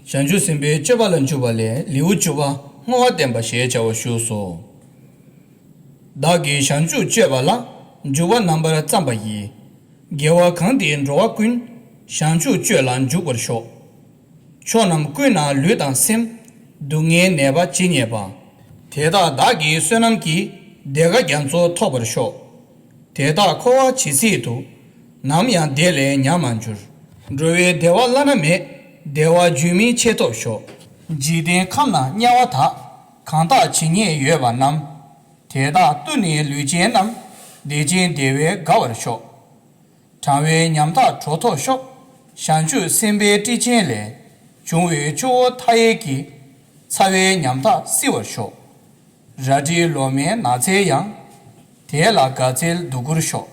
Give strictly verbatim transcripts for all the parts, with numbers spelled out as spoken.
བྱང་ཆུབ་སེམས་དཔའི་སྤྱོད་པ་ལ་འཇུག་པ་ལས་ལེའུ་བཅུ་པ། བསྔོ་བ་བསྟན་པ་ཞེས་བྱ་བ་བཞུགས་སོ། བདག་གིས་བྱང་ཆུབ་སྤྱོད་པ་ལ། འཇུག་པ་རྣམ་པར་བརྩམས་པ་ཡིས། དགེ་བ་གང་དེས་འགྲོ་བ་ཀུན། བྱང་ཆུབ་སྤྱོད་ལ་འཇུག་པར་ཤོག། ཕྱོགས་རྣམས་ཀུན་ན་ལུས་དང་སེམས། སྡུག་བསྔལ་ནད་པ་ཇི་སྙེད་པ། དེ་དག་བདག་གི་བསོད་ནམས་ཀྱིས། བདེ་དགའ་རྒྱ་མཚོ་ཐོབ་པར་ཤོག། དེ་དག་འཁོར་བ་ཇི་སྲིད་དུ། ནམ་ཡང་བདེ་ལས་ཉམས་མ་གྱུར། འགྲོ་བའི་བདེ་བ་བླ་ན་མེད། བདེ་བ་རྒྱུན་མི་ཆད་ཐོབ་ཤོག། འཇིག་རྟེན་ཁམས་ན་དམྱལ་བ་དག། གང་དག་ཇི་སྙེད་ཡོད་པ་རྣམས། དེ་དག་ཏུ་ནི་ལུས་ཅན་རྣམས། བདེ་ཅན་བདེ་བས་དགའ་བར་ཤོག། གྲང་བའི་ཉམ་ཐག་དྲོ་ཐོབ་ཤོག། བྱང་ཆུབ་སེམས་དཔའི་སྤྲིན་ཆེན་ལས། བྱུང་བའི་ཆུ་བོ་མཐའ་ཡས་ཀྱི། ཚ་བའི་ཉམ་ཐག་བསིལ་བར་ཤོག། རལ་གྲིའི་ལོ་མའི་ནགས་ཚལ་ཡང་། དེ་ལ་དགའ་ཚལ་སྡུག་གུར་ཤོག།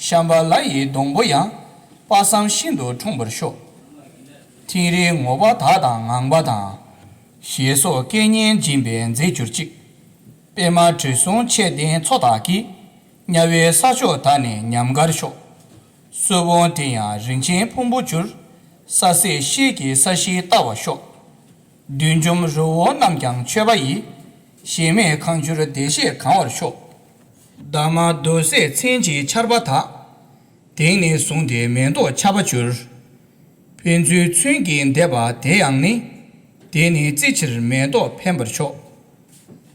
ཤམ་བྷ་ལ་ཡི་སྡོང་པོ་ཡང་། དཔག་བསམ་ཤིན་ཏུ་འཁྲུངས་པར་ཤོག། ཐིང་རིའི་ངོ་བ་དག་དང་ངང་པ་དང་། ཞེས་སོགས་སྐད་སྙན་འབྱིན་པས་མཛེས་གྱུར་ཅིག། པདྨ་དྲི་བསུང་ཆེ་ལྡན་མཚོ་དག་གིས། དམྱལ་བའི་ས་ཕྱོགས་དག་ནི་ཉམས་དགར་ཤོག། སུ་བོ་དེ་ཡང་རིན་ཆེན་ཕུང་པོ་གྱུར། ས་སྲེག་ཤེལ་གྱི་ས་གཞིར་ལྟ་བར་ཤོག། བདུད་འཇོམས་རི་བོ་རྣམས་ཀྱང་མཆོད་པ་ཡིས། གཞན་མེད་ཁང་བཅུར་བདེ་གཤེགས་གང་བར་ཤོག། འདབ་མ་རྡོ་བསྲེགས་མཚན་གྱི་ཆར་པ་དག། དེང་ནས་བཟུང་སྟེ་མེ་ཏོག་ཆར་པ་གྱུར། ཕན་ཚུན་མཚོན་གྱིས་འདེབས་པ་དེ་ཡང་ནི། དེ་ནི་བརྩི་ཕྱིར་མེ་ཏོག་འཕེན་པར་ཤོག།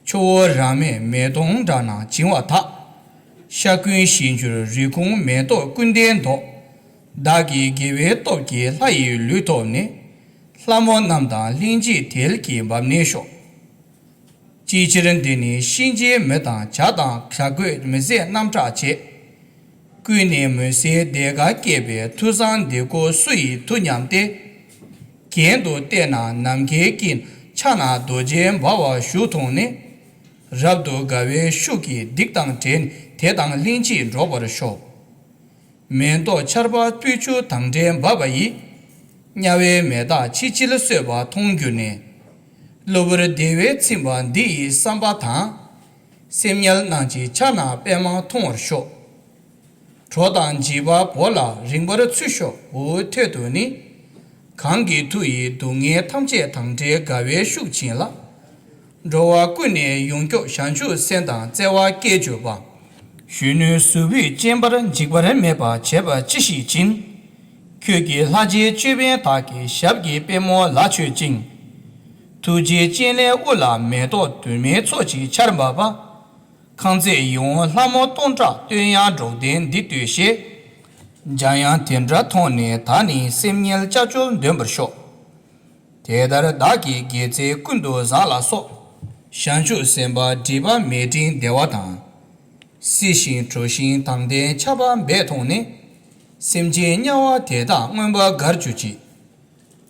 ཆུ་བོ་རང་མེད་མེ་དོང་འདྲ་ན་བྱིང་བ་དག། ཤ་ཀུན་ཞིམ་གྱུར་རི་ཁུང་མེ་ཏོག་ཀུན་ལྡན་མདོག། བདག་གི་དགེ་བའི་སྟོབས་ཀྱིས་ལྷ་ཡི་ལུས་ཐོབ་ནས། ལྷ་མོ་རྣམས་དང་ལྷན་ཅིག་དལ་གྱིས་འབབ་ནས་ཤོག། ཅིའི་ཕྱིར་འདི་ནི་གཤིན་རྗེའི་མི་དང་བྱ་དང་བྱ་རྒོད་མི་བཟད་རྣམས་སྐྲག་བྱེད། ཀུན་ནས་མུན་སེལ་བདེ་དགའ་བསྐྱེད་པའི་མཐུ་བཟང་འདི་ཀོ་སུ་ཡིས་མཐུ་སྙམ་སྟེ། གྱེན་དུ་བལྟས་ན་ནམ་མཁའི་དཀྱིལ་ཕྱག་ན་རྡོ་རྗེ་འབར་བ་བཞུགས་མཐོང་ནས། རབ་ཏུ་དགའ་བའི་ཤུགས་ཀྱིས་སྡིག་དང་བྲལ་ནས་དེ་དང་ལྷན་ཅིག་འགྲོགས་པར་ཤོག། མེ་ཏོག་ཆར་པ་སྤོས་ཆུ་དང་འདྲེས་འབབ་པ་ཡིས། དམྱལ་བའི་མེ་སྟག་ཕྱི་ཕྱིར་གསོད་པ་མཐོང་གྱུར་ནས། གློ་བུར་བདེ་བས་ཚིམ་པ་འདི་ཡི་བསམ་པ་དང་། སེམས་དམྱལ་སྣང་བྱེད་ཕྱག་ན་པདྨ་མཐོང་བར་ཤོག། གྲོགས་དང་འཇིགས་པ་བོར་ལ་རིངས་པར་ཚུད་ཤོག། འུ་ཐོད་དུ་ནི། གང་གི་མཐུ་ཡིས་སྡུག་བསྔལ་ཐམས་ཅད་དང་བྲལ་དགའ་བའི་ཤུགས་བྱིན་ལ། འགྲོ་བ་ཀུན་ནས་ཡོངས་སྐྱོབ་བྱང་ཆུབ་སེམས་དང་བརྩེ་བ་སྐྱེས་གྱུར་པ། གཞོན་ནུའི་གཟུགས་པོས་སྤྱན་པར་འཇིགས་པར་མེད་པ་བྱེད་པ་ཅི་ཞིག་བྱིན། ཁྱོད་ཀྱི་ལྷ་རྗེ་ཅོད་པན་དག་གི་ཞབས་ཀྱི་པད་མོ་ལ་མཆོད་ཅིང་། ཐུགས་རྗེའི་སྤྱན་ལས་དབུ་ལ་མེ་ཏོག་དུར་མའི་ཚོགས་ཀྱི་ཆར་འབབ་པ། ཁང་བརྩེགས་ཡིད་འོང་ལྷ་མོ་སྟོང་ཕྲག་བསྟོད་དབྱངས་སྒྲོག་ལྡན་འདི་ལྟོས་ཞེས། འཇམ་དབྱངས་དེ་འདྲ་མཐོང་ནས་ད་ནི་སེམས་དམྱལ་ཅ་ཅོར་འདོན་པར་ཤོག། དེ་ལྟར་བདག་གིས་དགེ་རྩས་ཀུན་ཏུ་བཟང་ལ་སོགས། བྱང་ཆུབ་སེམས་དཔའ་སྒྲིབ་པ་མེད་སྤྲིན་བདེ་བ་དང་། བསིལ་ཞིང་དྲོ་ཞིང་དང་ལྡན་ཆར་པ་འབེབས་མཐོང་ནས། སེམས་ཅན་དམྱལ་བ་དེ་དག་མངོན་པར་དགར་གྱུར་ཅིག།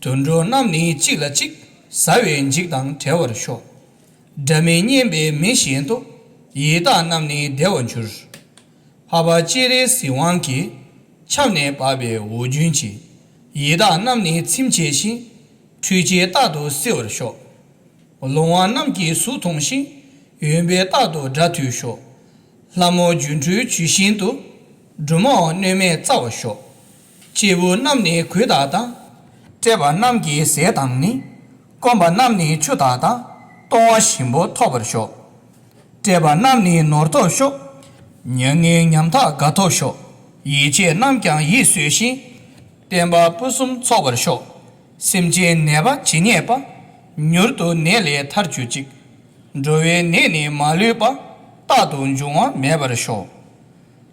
དུད་འགྲོ་རྣམས་ནི་གཅིག་ལ་གཅིག། ཟ་བའི་འཇིགས་དང་བྲལ་བར་ཤོག། སྒྲ་མི་སྙན་པའི་མི་བཞིན་དུ། ཡི་དྭགས་རྣམས་ནི་བདེ་བར་འགྱུར། འཕགས་པ་སྤྱན་རས་གཟིགས་དབང་གིས། ཆབ་ནས་འབབ་པའི་འོ་རྒྱུན་གྱིས། ཡི་དྭགས་རྣམས་ནི་ཚིམ་བྱས་ཤིང་། འཁྲུལ་བྱེད་རྟག་ཏུ་བསིལ་བར་ཤོག། ལོང་བ་རྣམས་ཀྱི་གཟུགས་མཐོང་ཞིང་། འོན་པས་རྟག་ཏུ་སྒྲ་ཐོས་ཤོག། ལྷ་མོ་སྒྱུ་འཕྲུལ་ཇི་བཞིན་དུ། སྦྲུམ་མའང་གནོད་མེད་སྩལ་བར་ཤོག། སྐྱེས་བུ་རྣམས་ནི་གོས་དག་དང་། བཀྲེས་པ་རྣམས་ཀྱི་ཟས་དང་ནི། སྐོམ་པ་རྣམས་ནི་ཆུ་དག་དང་། གཏོང་བ་ཞིམ་པོ་ཐོབ་པར་ཤོག། བཀྲེས་པ་རྣམས་ནི་ནོར་ཐོབ་ཤོག། མྱ་ངན་ཉམ་ཐག་དགའ་ཐོབ་ཤོག། ཡིད་ཆེས་རྣམས་ཀྱང་ཡིད་གསོས་ཤིང་། བསྟན་པ་ཕུན་སུམ་ཚོགས་པར་ཤོག། སེམས་ཅན་ནད་པ་ཇི་སྙེད་པ། མྱུར་དུ་ནད་ལས་ཐར་གྱུར་ཅིག། འགྲོ་བའི་ནད་ནི་མ་ལུས་པ། རྟག་ཏུ་འབྱུང་བ་མེད་པར་ཤོག།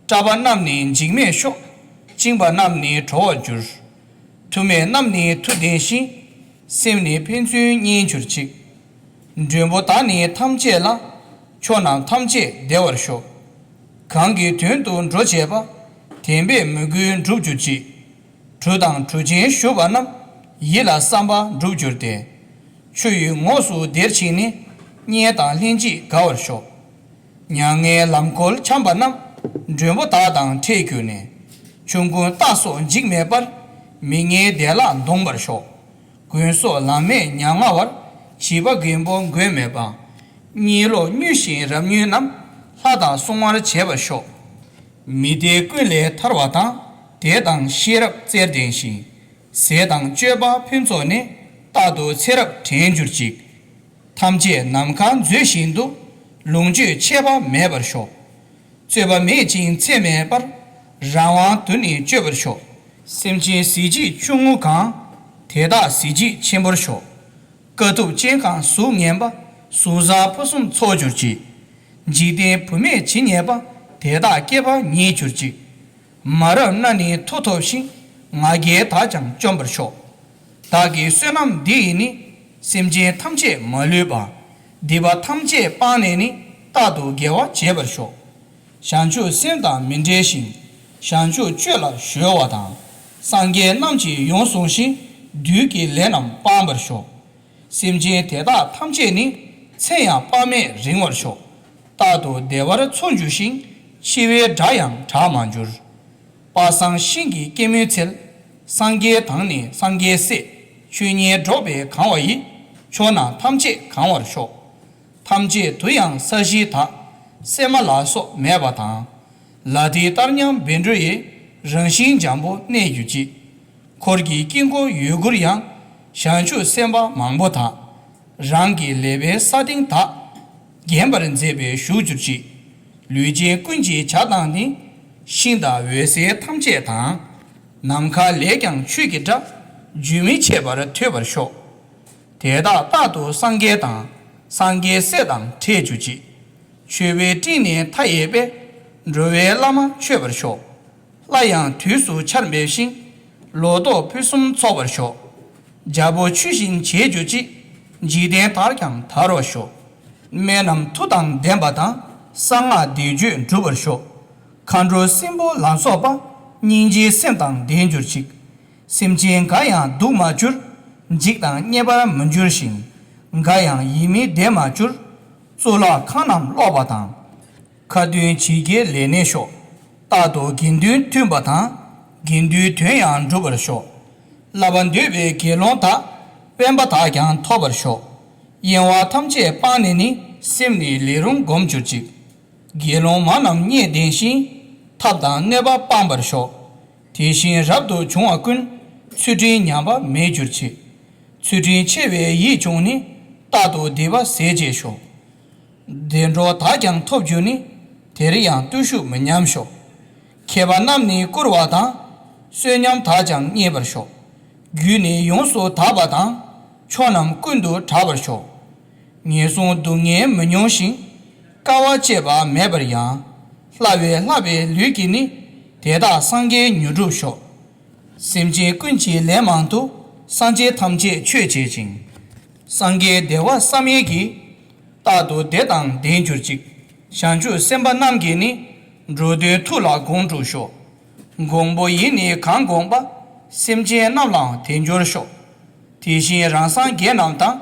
སྐྲག་པ་རྣམས་ནི་འཇིགས་མེད་ཤོག། བཅིངས་པ་རྣམས་ནི་གྲོལ་བར་འགྱུར། མཐུ་མེད་རྣམས་ནི་མཐུ་ལྡན་ཞིང་། སེམས་ནི་ཕན་ཚུན་མཉེན་གྱུར་ཅིག། མགྲོན་པོ་དག་ནི་ཐམས་ཅད་ལ། ཆོས་རྣམས་ཐམས་ཅད་བདེ་བར་ཤོག། གང་གི་དོན་དུ་འགྲོ་བྱེད་པ། དམ་པས་མོས་གུས་འགྲུབ་གྱུར་ཅིག། གྲུ་དང་གྲུ་ཆེན་ཞུགས་པ་རྣམས། ཡིད་ལ་བསམ་པ་འགྲུབ་གྱུར་ཏེ། ཆུ་ཡི་ངོགས་སུ་བདེར་ཕྱིན་ནས། གཉེན་དང་ལྷན་ཅིག་དགའ་བར་ཤོག། མྱ་ངན་ལམ་བསྐོར་འཁྱམས་པ་རྣམས། མགྲོན་པོ་དག་དང་འཕྲད་གྱུར་ནས། ཆོམ་རྐུན་སྟག་སོགས་འཇིགས་མེད་པར། མི་ངན་བདེ་བླག་འདོང་བར་ཤོག། དགོན་སོགས་ལམ་མེད་ཉམ་ང་བར། བྱིས་པ་རྒན་པོ་མགོན་མེད་པ། གཉིད་ལོག་མྱོས་ཤིང་རབ་མྱོས་རྣམས། ལྷ་དང་སྲུང་བར་བྱེད་པར་ཤོག། མི་དེ་ཀུན་ལས་ཐར་བ་དང་། དད་དང་ཤེས་རབ་རྩལ་ལྡན་ཞིང་། ཟས་དང་སྤྱོད་པ་ཕུན་ཚོགས་ནས། རྟག་ རྟག་ཏུ་ཚེ་རབས་དྲན་གྱུར་ཅིག། ཐམས་ཅད་ནམ་མཁའ་མཛོད་བཞིན་དུ། ལོངས་སྤྱོད་ཆད་པ་མེད་པར་ཤོག། རྩོད་པ་མེད་ཅིང་འཚེ་མེད་པར། རང་དབང་དུ་ནི་སྤྱོད་པར་ཤོག། སེམས་ཅན་གཟི་བརྗིད་ཆུང་ངུ་གང་། དེ་དག་གཟི་བརྗིད་ཆེན་པོར་ཤོག། དཀའ་ཐུབ་ཅན་གང་གཟུགས་ངན་པ། གཟུགས་བཟང་ཕུན་སུམ་ཚོགས་གྱུར་ཅིག། འཇིག་རྟེན་བུད་མེད་ཇི་སྙེད་པ། དེ་དག་སྐྱེས་པ་ཉིད་གྱུར་ཅིག། མ་རབས་ན་ནི་མཐུ་ཐོབ་ཤིང་། ང་རྒྱལ་དག་ཀྱང་བཅོམ་པར་ཤོག། བདག་གི་བསོད་ནམས་འདི་ཡིས་ནི། སེམས་ཅན་ཐམས་ཅད་མ་ལུས་པ། སྡིག་པ་ཐམས་ཅད་སྤངས་ནས་ནི། རྟག་ཏུ་དགེ་བ་བྱེད་པར་ཤོག། བྱང་ཆུབ་སེམས་དང་མི་འབྲལ་ཞིང་། བྱང་ཆུབ་སྤྱོད་ལ་གཞོལ་བ་དང་། སངས་རྒྱས་རྣམས་ཀྱིས་ཡོངས་བཟུང་ཞིང་། བདུད་ཀྱི་ལས་རྣམས་སྤང་བར་ཤོག། སེམས་ཅན་དེ་དག་ཐམས་ཅད་ནི། མཚན་ཡང་དཔག་མེད་རིང་བར་ཤོག། རྟག་ཏུ་བདེ་བར་འཚོ་འགྱུར་ཞིང་། འཆི་བའི་སྒྲ་ཡང་གྲག་མ་འགྱུར། དཔག་བསམ་ཤིང་གི་སྐྱེད་མོས་ཚལ། སངས་རྒྱས་དང་ནི་སངས་རྒྱས་སྲས། ཆོས་ཉིད་འགྲོགས་པས་གང་བ་ཡི། ཕྱོགས་རྣམས་ཐམས་ཅད་གང་བར་ཤོག། ཐམས་ཅད་དུ་ཡང་ས་གཞི་དག། སྲན་མ་ལ་སོགས་མེད་པ་དང་། ལ་ཐིག་ལྟར་མཉམ་བཻ་ཌཱུརྱའི། རང་བཞིན་འཇམ་པོ་གནས་གྱུར་ཅིག། འཁོར་གྱི་དཀྱིལ་འཁོར་ཡུལ་དགུར་ཡང་། བྱང་ཆུབ་སེམས་དཔའ་མང་པོ་དག། རང་གི་ལེགས་པའི་ས་སྟེང་དག། བརྒྱན་པར་མཛད་པས་བཞུགས་གྱུར་ཅིག། ལུས་ཅན་ཀུན་གྱི་བྱ་དང་ནི། ཤིང་དང་འོད་ཟེར་ཐམས་ཅད་དང་། ནམ་མཁའ་ལས་ཀྱང་ཆོས་ཀྱི་སྒྲ། རྒྱུན་མི་འཆད་པར་ཐོས་པར་ཤོག། དེ་དག་རྟག་ཏུ་སངས་རྒྱས་དང་། སངས་རྒྱས་སྲས་དང་འཕྲད་གྱུར་ཅིག། མཆོད་པའི་སྤྲིན་ནི་མཐའ་ཡས་པས། འགྲོ་བའི་བླ་མ་མཆོད་པར་ཤོག། སླར་ཡང་དུས་སུ་ཆར་འབེབས་ཤིང་། ལོ་ཏོག་ཕུན་སུམ་ཚོགས་པར་ཤོག། རྒྱལ་པོ་ཆོས་བཞིན་བྱེད་གྱུར་ཅིག། འཇིག་རྟེན་དག་ཀྱང་དར་བར་ཤོག། སྨན་རྣམས་མཐུ་དང་ལྡན་པ་དང་། གསང་སྔགས་བཟླས་བརྗོད་འགྲུབ་པར་ཤོག། མཁའ་འགྲོ་སྲིན་པོ་ལ་སོགས་པ། སྙིང་རྗེའི་སེམས་དང་ལྡན་གྱུར་ཅིག། སེམས་ཅན་འགའ་ཡང་སྡུག་མ་གྱུར། འཇིགས་དང་བརྙས་པར་མི་འགྱུར་ཞིང་། འགའ་ཡང་ཡིད་མི་བདེ་མ་གྱུར། གཙུག་ལག་ཁང་རྣམས་ཀློག་པ་དང་། ཁ་ཏོན་བྱེད་ཀྱི་ལས་ནི་ཤོག། རྟག་ཏུ་དགེ་འདུན་མཐུན་པ་དང་། དགེ་འདུན་དོན་ཡང་འགྲུབ་པར་ཤོག། བསླབ་པ་འདོད་པའི་དགེ་སློང་དག། དབེན་པ་དག་ཀྱང་ཐོབ་པར་ཤོག། གཡེང་བ་ཐམས་ཅད་སྤངས་ནས་ནི། སེམས་ནི་ལས་རུང་སྒོམ་གྱུར་ཅིག། དགེ་སློང་མ་རྣམས་བརྙས་ལྡན་ཞིང་། ཐབས་དང་གནོད་པ་སྤངས་པར་ཤོག། དེ་བཞིན་རབ་ཏུ་བྱུང་བ་ཀུན། ཚུལ་ཁྲིམས་ཉམས་པ་མེད་གྱུར་ཅིག། ཚུལ་ཁྲིམས་ཆེ་བའི་ཡིད་བྱུང་ནས། རྟག་ཏུ་སྡིག་པ་ཟད་བྱེད་ཤོག། བདེ་འགྲོ་དག་ཀྱང་ཐོབ་གྱུར་ནས། དེར་ཡང་བརྟུལ་ཞུགས་མི་ཉམས་ཤོག། མཁས་པ་རྣམས་ནི་བཀུར་བ་དང་། བསོད་སྙོམས་དག་ཀྱང་བརྙེས་པར་ཤོག། རྒྱུད་ནི་ཡོངས་སུ་དག་པ་དང་། ཕྱོགས་རྣམས་ཀུན་ཏུ་གྲགས་པར་ཤོག། ངན་སོང་སྡུག་བསྔལ་མི་མྱོང་ཞིང་། དཀའ་བ་སྤྱད་པ་མེད་པར་ཡང་། བསླབ་པས་བསླབ་པའི་ལུས་ཀྱིས་ནི། དེ་དག་སངས་རྒྱས་མྱུར་འགྲུབ་ཤོག། སེམས་ཅན་ཀུན་གྱི་ལས་མང་དུ། སངས་རྒྱས་ཐམས་ཅད་མཆོད་བྱེད་ཅིང་། སངས་རྒྱས་བདེ་བ་བསམ་ཡས་ཀྱི། རྟག་ཏུ་བདེ་དང་ལྡན་གྱུར་ཅིག། བྱང་ཆུབ་སེམས་དཔའ་རྣམས་ཀྱིས་ནི། འགྲོ་དོན་ཐུགས་ལ་དགོངས་འགྲུབ་ཤོག། མགོན་པོ་ཡིས་ནི་གང་དགོངས་པ། སེམས་ཅན་རྣམས་ལའང་དེ་འབྱོར་ཤོག། དེ་བཞིན་རང་སངས་རྒྱས་རྣམས་དང་།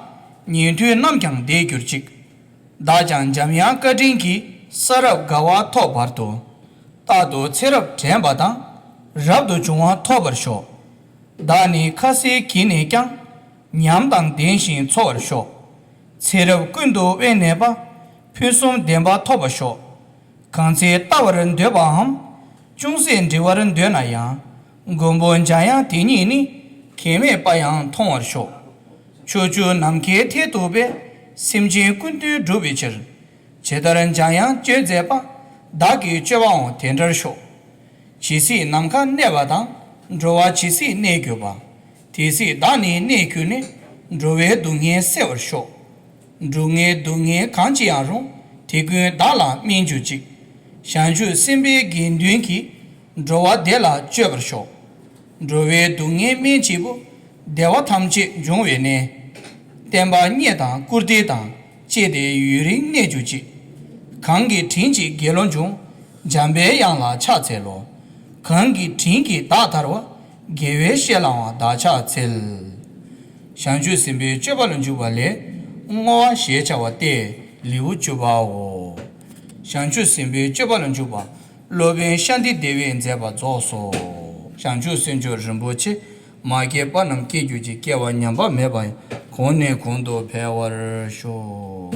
ཉན་ཐོས་རྣམས་ཀྱང་བདེ་གྱུར་ཅིག། བདག་ཀྱང་འཇམ་དབྱངས་བཀའ་དྲིན་གྱིས། ས་རབས་དགའ་བ་ཐོབ་བར་དུ། རྟག་ཏུ་ཚེ་རབས་དྲན་པ་དང་། རབ་ཏུ་བྱུང་བ་ཐོབ་པར་ཤོག། བདག་ནི་ཁ་ཟས་གྱིས་ནས་ཀྱང་། ཉམས་དང་ལྡན་ཞིང་འཚོ་བར་ཤོག། ཚེ་རབས་ཀུན་ཏུ་དབེན་གནས་པ། ཕུན་སུམ་ལྡན་པ་ཐོབ་པར་ཤོག། གང་ཚེ་ལྟ་བར་འདོད་པའམ། ཅུང་ཟད་འབྲི་བར་འདོད་ན་ཡང་། མགོན་པོ་འཇམ་དབྱངས་དེ་ཉིད་ནི། གེགས་མེད་པ་ཡང་མཐོང་བར་ཤོག། ཕྱོགས་བཅུ་ནམ་མཁའི་མཐས་གཏུགས་པའི། སེམས་ཅན་ཀུན་དོན་སྒྲུབ་པའི་ཕྱིར། ཇི་ལྟར་འཇམ་དབྱངས་སྤྱོད་མཛད་པ། བདག་གི་སྤྱོད་པའང་དེ་འདྲར་ཤོག། ཇི་སྲིད་ནམ་མཁའ་གནས་པ་དང་། འགྲོ་བ་ཇི་སྲིད་གནས་གྱུར་པ། དེ་སྲིད་བདག་ནི་གནས་གྱུར་ནས། འགྲོ་བའི་སྡུག་བསྔལ་སེལ་བར་ཤོག། སྡུག་བསྔལ་སྡུག་བསྔལ་གང་ཅི་ཡང་རུང་། དེ་ཀུན་བདག་ལ་སྨན་གྱུར་ཅིག། བྱང་ཆུབ་སེམས་དཔའི་དགེ་འདུན་གྱིས། འགྲོ་བ་བདེ་ལ་སྤྱོད་པར་ཤོག། འགྲོ་བའི་སྡུག་བསྔལ་སྨན་གཅིག་པུ། བདེ་བ་ཐམས་ཅད་འབྱུང་བའི་གནས། བསྟན་པ་རྙེད་དང་བཀུར་སྟི་དང་། བཅས་ཏེ་ཡུན་རིང་གནས་གྱུར་ཅིག། གང་གི་དྲིན་གྱིས་དགེ་སློང་འབྱུང་། འཇམ་པའི་དབྱངས་ལ་ཕྱག་འཚལ་ལོ། གང་གི་དྲིན་གྱིས་བདག་ཐར་བ། རྒྱལ་བའི་བཤེས་ལའང་བདག་ཕྱག་འཚལ། བྱང་ཆུབ་སེམས་དཔའི་སྤྱོད་པ་ལ་འཇུག་པ་ལས། བསྔོ་བ་ཞེས་བྱ་བ་སྟེ། ལེའུ་བཅུ་པའོ། བྱང་ཆུབ་སེམས་དཔའི་སྤྱོད་པ་ལ་འཇུག་པ། སློབ་དཔོན་ཤཱནྟི་དེ་བས་མཛད་པ་རྫོགས་སོ། བྱང་ཆུབ་སེམས་མཆོག་རིན་པོ་ཆེ། མ་སྐྱེས་པ་རྣམས་སྐྱེ་གྱུར་ཅིག། སྐྱེ་བ་ཉམས་པ་མེད་པ་ཡང་། གོང་ནས་གོང་དུ་འཕེལ་བར་ཤོག།